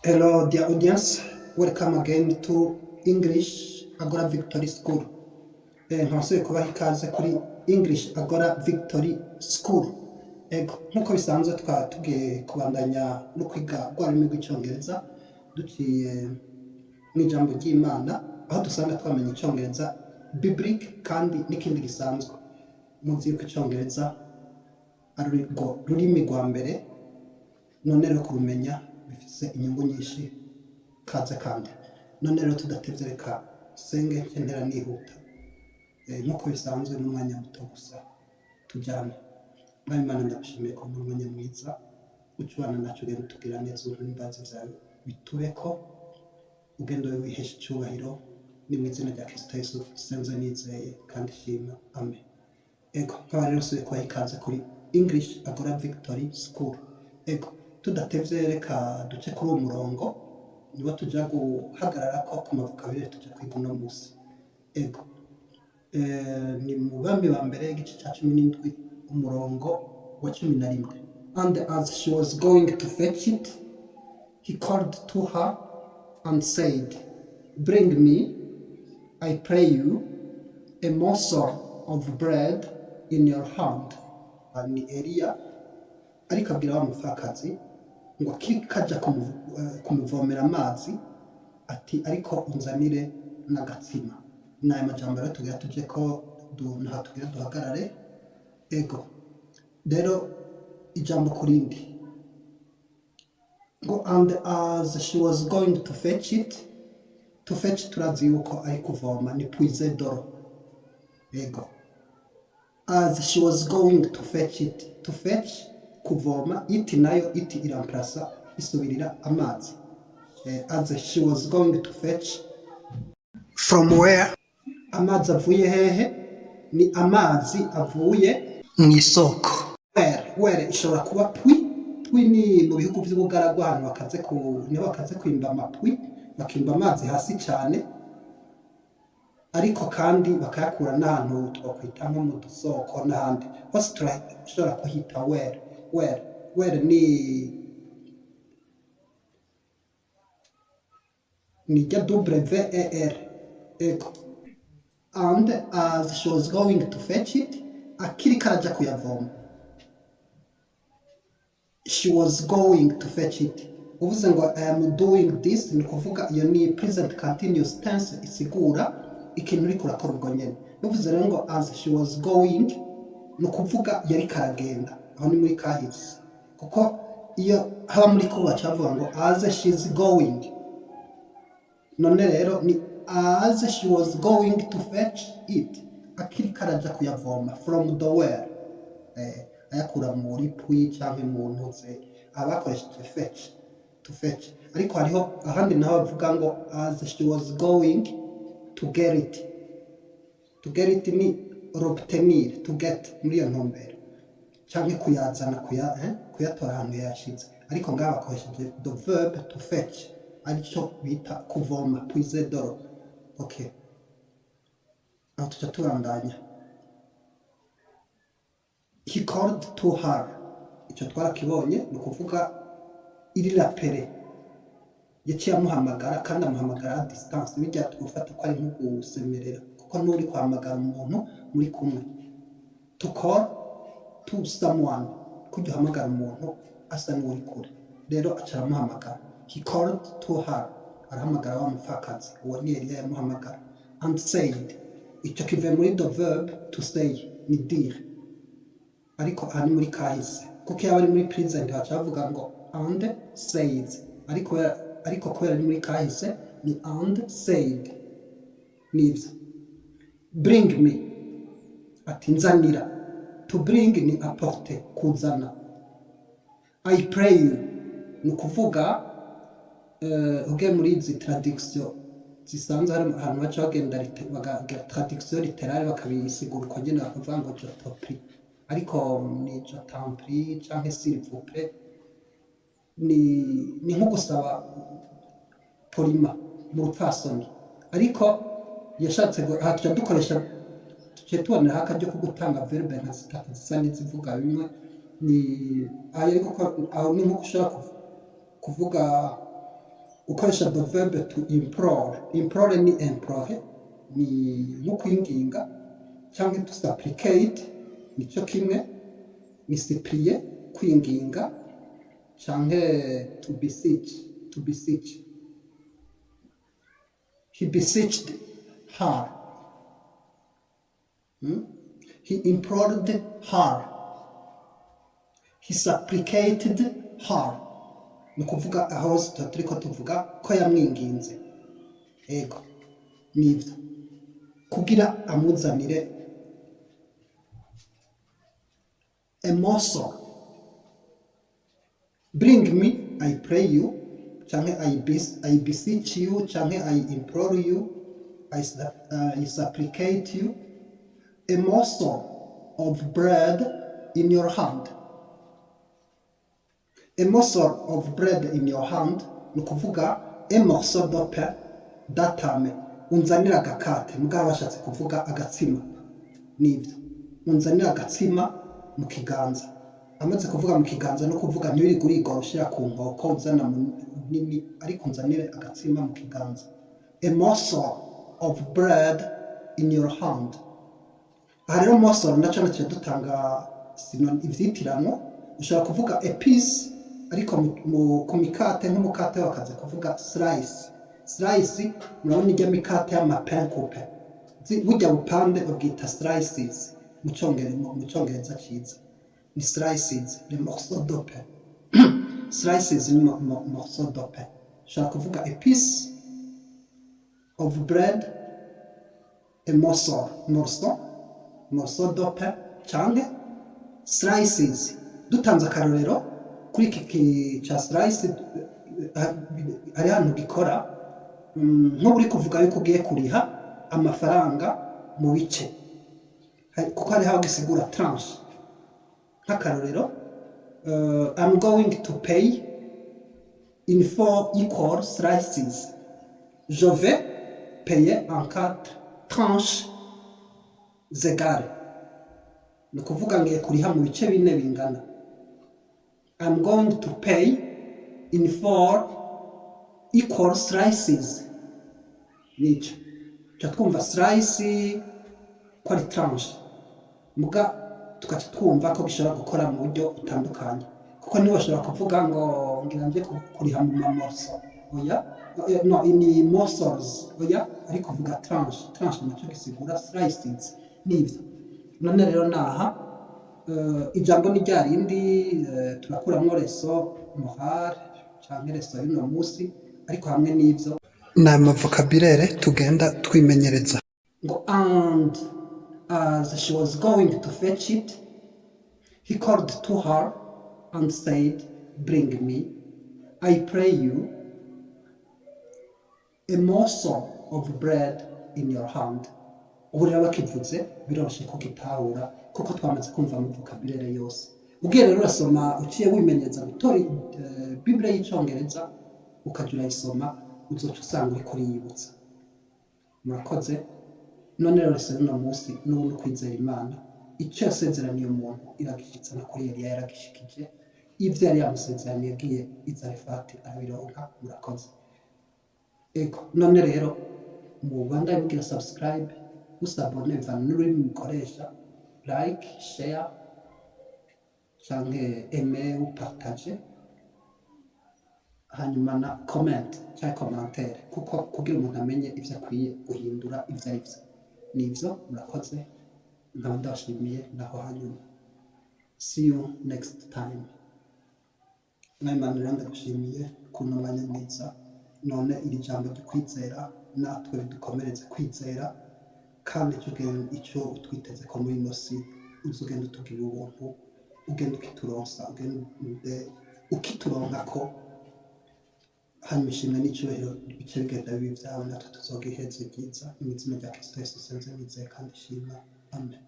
Hello, dear audience. Welcome again to English Agora Victory School. Nkaba kubaha ikaze kuri English Agora Victory School. Ego, nk'uko bisanzwe, twaba tugiye kubandanya no kwiga rwa rurimi rw'Icyongereza duciye mu ijambo ry'Imana, aho dusanga twamenya Icyongereza biblique kandi n'ikindi gisanzwe. Muzi yuko Icyongereza ari rwo rurimi rwa mbere, none rero kurumenya bifise inyungu nyinshi. Kaze kandi none rero tudatevye, reka senge ntera nihuta. Nk'uko bisanzwe, n'umwanya muto gusa tujyane. Mwami Imana, ndagushimiye ko muri umwanya mwiza ucubana nacu, ugenda utubwira neza, ubuntu n'imbabazi zawe bitubeko, ugenda wowe wihesha icyubahiro. Ni mu izina rya Kristo Yesu senze nizeye kandi shima, amen. Ego, nkaba rero nsubiye kubaha ikaze kuri English Agora Victory School. Ego, tudatevye, reka duce kuri uwo murongo niwo tuja guhagarara ko ku mavuka abiri tuja kwiga uno musi. Ego, ni mu Bami ba Mbere, igice cya 17, umurongo wa 11. "And as she was going to fetch it, he called to her and said, 'Bring me, I pray you, a morsel of bread in your hand.'" Ni Eliya ariko abwira wa mupfakazi ngo akiri kaja kumuvomera amazi, ati: "Ariko unzanire n'agatsima." Ni aya majambo rero tugira tuje ko naha tugira duhagarare. Ego, rero ijambo ku rindi, ngo "And as she was going to fetch it." To fetch, turazi yuko ari kuvoma, ni puiser de l'eau. Ego, "As she was going to fetch it." To fetch, kuvoma. It nayo, it iramplasa, isubirira amazi. As she was going to fetch from where? Amazi avuye hehe? Ni amazi avuye mu isoko. Well, well ishobora kuba puits. Puits ni mu bihugu vy'ubugaragwa, ahantu bakaze ku niho bakaze kwimba ama puits, bakimba amazi hasi cyane, ariko kandi bakayakura n'ahantu twakwita nko mu dusoko n'ahandi hose turashobora kuhita well. Well, well ni rya W E R. Ego, "And as she was going to fetch it", akiri karaja kuyavoma. "She was going to fetch it", uvuze ngo "I am doing this", ni ukuvuga iyo ni present continuous tense, isigura ikintu uriko urakora ubwo nyene. Bivuze rero ngo "as she was going", ni ukuvuga yari karagenda. Aho ni muri kahise, kuko iyo haba muri kuba bavuga ngo "as she's going". None rero ni "as she was going to fetch it", akiri karaja kuyavoma from the well, ayakura muri puits canke mu ntuze, abakoresheje fetch, to fetch. Ariko hariho ahandi naho bavuga ngo "as she was going to get it". To get it ni l'obtenir, to get muri iyo ntumbero, canke kuyazana, kuyatora ahantu yayashize. Ariko ngaha bakoresheje the verb to fetch, aricyo bita kuvoma, puiser de l'eau. Okay, aho tuca tubandanya. "He called to her", icyo twarakibonye, ni ukuvuga il l'appelait, yaciye amuhamagara, kandi amuhamagara à distance. Bijya tugufata ko ari nko gusemerera, kuko n'uri guhamagara umuntu muri kumwe. To call to someone, kujya uhamagara umuntu asa n'uri kure. Rero aca aramuhamagara. "He called to her", arahamagara wa mupfakazi. Uwo ni Eliya yamuhamagara. "And said", icyo kivuye muri the verb to say, ni dire, ariko aha ni muri kahise, kuko iyo ari muri present baca bavuga ngo "and says", ariko kubera ari muri kahise ni "and said". Nibyo, "Bring me", ati nzanira. To bring ni apporter, kuzana. "I pray you", ni ukuvuga ugiye muri izi traduction zisanzwe, hari ahantu baca bagenda bakagira traduction littérale, bakabisigura uko nyene, bakavuga ngo "je te prie", ariko ni "je t'en prie" canke "s'il vous plaît". Ni nko gusaba poliment, mu rupfasoni. Ariko yashatse aha tuca dukoresha, tuciye tuboneraho akaryo ko gutanga verbe nka zitatu zisa n'izivuga bimwe. Ni aha, ariko ko aho ni nko ushobora kuvuga. Gukoresha the verb to implore. Implore ni implorer, ni nko kwinginga, cyangwa to supplicate nicyo kimwe, ni supplier, kwinginga, cyangwa to beseech, to beseech. He beseeched her. He implored her. He supplicated her. Ni ukuvuga aho hose tuba turiko tuvuga ko yamwinginze. Ego, nivyo, kugira amuzanire a morsel. Bring me, I pray you, canke I beseech you, canke I implore you, I supplicate you, a morsel of bread in your hand. A morsel of bread in your hand ni ukuvuga un morceau de pain dans ta main, unzanire agakate. Mugabo bashatse kuvuga agatsima. Nibyo, unzanire agatsima mu kiganza. Amaze kuvuga mu kiganza, no kuvuga ntiwirirwe urigora ushyira ku nkoko uzana nini, ariko unzanire agatsima mu kiganza. A morsel of bread in your hand. Aha rero morsel nacyo nacyo dutanga ivyitiranwo. Ushobora kuvuga a piece, ariko ku mikate, nk'umukate bakaza kuvuga slice. Slice, murabona ijya mikate y'ama pain coupé, burya bupande babwita slices mu Cyongereza ciza ni slices, les morceaux de pain. Slices ni morceau de pain. Ushobora kuvuga a piece of bread, a morsel, morceau de pain, canke slices. Dutanze akarorero kuri iki ca slice, hari ahantu gikora, nk'ubu uri kuvuga yuko ugiye kuriha amafaranga mu bice, kuko hariho aho gisigura tranche. Nk'akarorero, I'm going to pay in four equal slices, je vais payer en quatre tranches égales. Ni ukuvuga ngiye kuriha mu bice bine bingana. I'm going to pay in four equal slices. Nicyo tuca twumva slice ko ari tranche, muga tugaca twumva ko gishobora gukora mu buryo butandukanye, kuko ntiwashobora kuvuga ngo ngira nje kuriha mu ma morceaux, oya. No, ni morsels, oya, ariko uvuga tranche. Tranche nacyo gisigura slices. Nivyo. None rero naha ijambo ni rya rindi, turakuramwo leçon morale canke leçon y'uno musi, ariko hamwe n'ivyo ni ama vocabulaire tugenda twimenyereza. Ngo and as she was going to fetch it, he called to her and said, "Bring me, I pray you, a morsel of bread in your hand." Ubu rero bakivuze biroroshye kugitahura, kuko twamaze kumva mu vocabulaire yose. Ugiye rero urasoma, uciye wimenyereza gutora Bible y'Icyongereza, ukajya urayisoma, uzoca usanga uriko uriyibutsa. Murakoze. None rero leçon y'uno munsi n'ubu ni ukwizera Imana. Icyo yasezeraniye umuntu iragishyitsa. No kuri Eliya yaragishikije. Ibyo yari yamusezeraniye agiye i Zarefati arabironka. Murakoze. Ego, none rero mubandanye mugira subscribe, u s'abonner bivana n'ururimi mukoresha, like, share canke aimer ou partager, hanyuma na comment cyangwa commentaire, kuko kugira umuntu amenye ivyo akwiye guhindura ivyo ari vyo. Nivyo, murakoze, nkaba ndabashimiye. Naho hanyuma, see you next time. Mwimana rero ndagushimiye kuri uno mwanya mwiza. None iri jambo ryo kwizera natwe ridukomereze kwizera, kandi icyo utwiteze ko muri ino si uzugenda utugirira ubuntu, ugenda ukituronsa, ugende ukituronka ko, hanyuma ishimwe n'icyubahiro bice bigenda bibi byawe, natwe tuzoga iherezo ryiza. Mu izina rya Kristo Yesu senze nizeye kandi shima, amen.